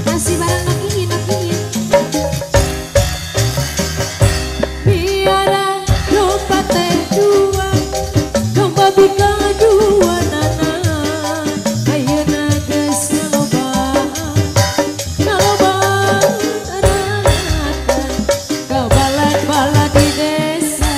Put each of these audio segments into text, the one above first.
Masih bareng nokiin. Piara domba teh dua, domba bika dua nana. Ayeuna geus ngalobaan anakan. Kabalan-balan di desa.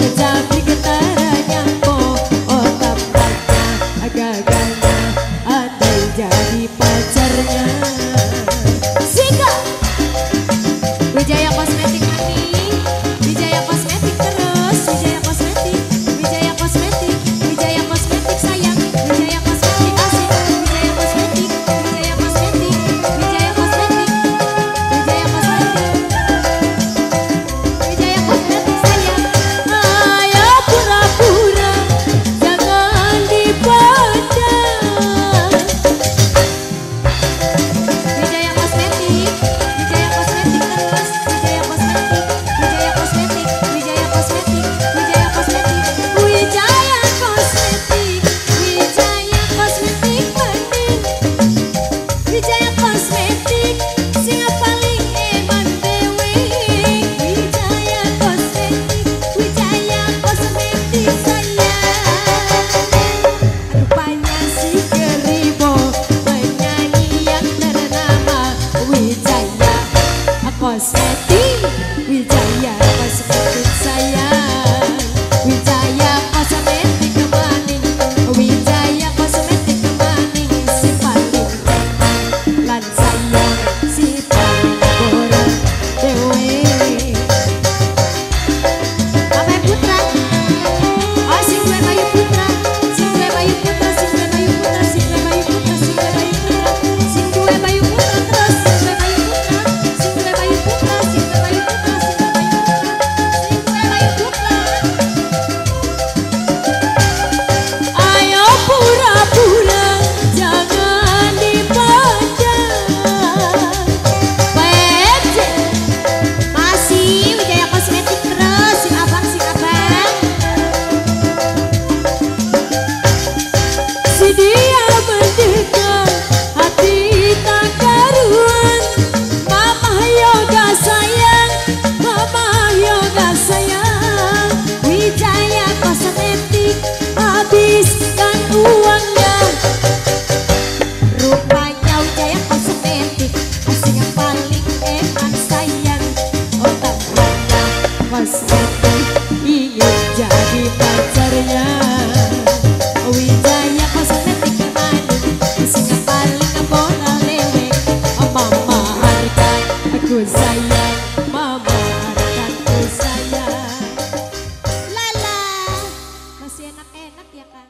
Tapi getaranya po, oh tampaknya gagahnya andai jadi pacarnya. Sika Wijaya Kosmetik mani, Wijaya Kosmetik terus, Wijaya Kosmetik, Wijaya Kosmetik, Wijaya Kosmetik sayang, Wijaya Kosmetik asik, Wijaya Kosmetik, Wijaya Kosmetik, Wijaya Kosmetik, Wijaya Kosmetik, Wijaya Kosmetik sayang. Ayo pura-pura jangan dipandang. Wijaya Kosmetik, Wijaya Kosmetik terus, Wijaya Kosmetik, Wijaya Kosmetik, Wijaya Kosmetik, Wijaya Kosmetik, Wijaya Kosmetik, Wijaya Kosmetik mending, Wijaya Kosmetik sing paling eman dewe. Wijaya Kosmetik, Wijaya Kosmetik sayang. Rupanya si Keribo penyanyi yang ternama Wijaya Kosmetik, Wijaya Kosmetik sayang, Wijaya Kosmetik maning, Wijaya Kosmetik maning, si paling eman lan sayang, si paling boros dewe. Bapak Putra, oh sing duwe Bayu Putra, sing duwe Bayu Putra, sing duwe Bayu Putra, sing duwe Bayu Putra, sing duwe Bayu Putra, sing duwe Bayu Putra terus, sing duwe Bayu Putra, sing duwe Bayu Putra, sing duwe Bayu Putra, sing duwe Bayu Putra, sing duwe Bayu Putra. Ayo pura-pura jangan dipandang. PC masih Wijaya Kosmetik terus, sing abang, sing abang. Si dia mendekam, hati tak karuan. Mama yoga sayang, mama yoga sayang. Wijaya Kosmetik habiskan uangnya. Rupanya Wijaya Kosmetik asing yang paling eman sayang. Oh tampaknya kosmetik ingin jadi pacarnya. Wijaya Kosmetik maning, sing paling moral dewe. Oh mama harga aku sayang, mama harga aku sayang. Lala, masih enak-enak ya kan?